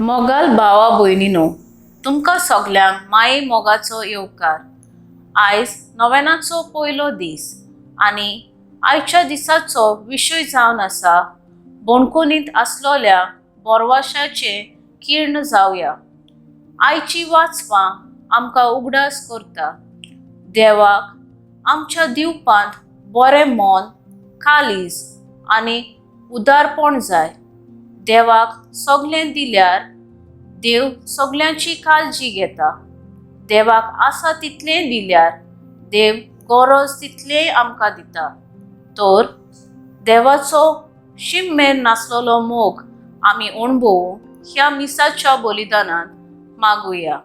मोगाल भावा भयणीनो, तुमकां सगल्यांक माये मोगाचो येवकार. आयज नव्यानाचो पयलो दीस आनी आयच्या दिसाचो विशय जावन आसा बोणकोनींत आसलोल्या बोरवाशाचें किर्ण जावया. आयची वाचपां आमकां उगडास करता देवाक आमच्या दिवपांत बरें मन, काळीज आनी उदारपण जाय. देवाक सगळें दिल्यार देव सगल्यांची काळजी घेता. देवाक आसा तितलें दिल्यार देव गरज तितलेंय आमकां दिता. तर देवाचो शीम मेर नासलेलो मोग आमी अणभवूंक ह्या मिसाच्या बलिदानांत मागुया.